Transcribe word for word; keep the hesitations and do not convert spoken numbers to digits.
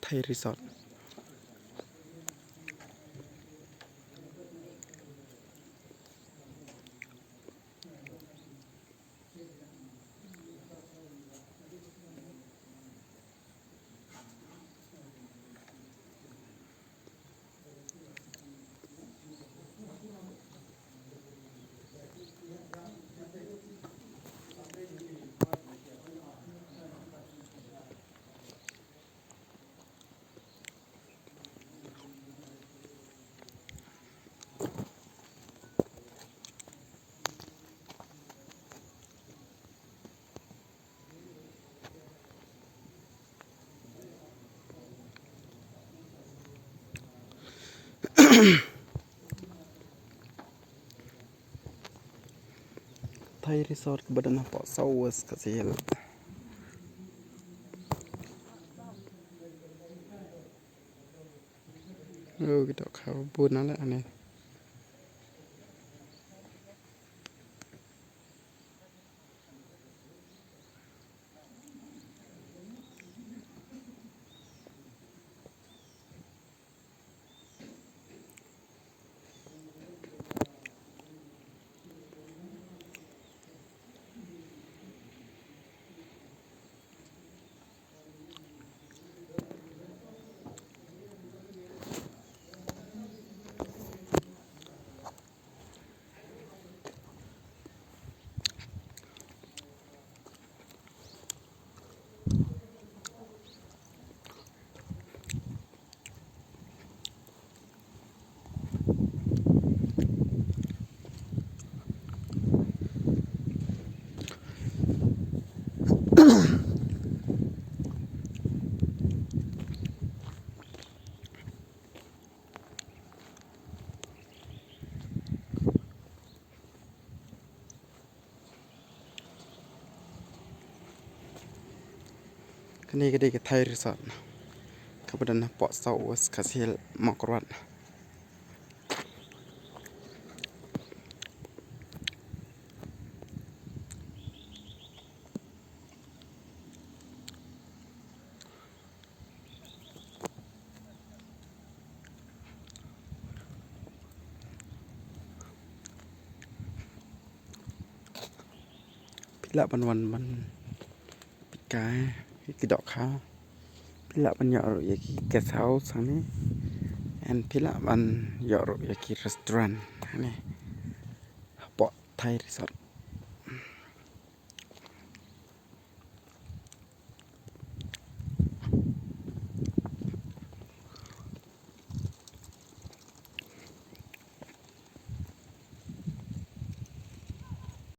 Thai Resort. Thai Resort kaba don hapoh South West Khasi Hills. Oh, ki dohkha bun na leh hangne. Kane ka dei ka Thai Resort kaba don hapoh South West Khasi Hills, Mawkyrwat. Phi lah ban wan ban pick ïa ki dohkha. Phi lah ban ïoh ruh ïa ki guest house hangne. And phi lah ban ïoh ruh ïa ki restaurant hangne. Hapoh Thai Resort.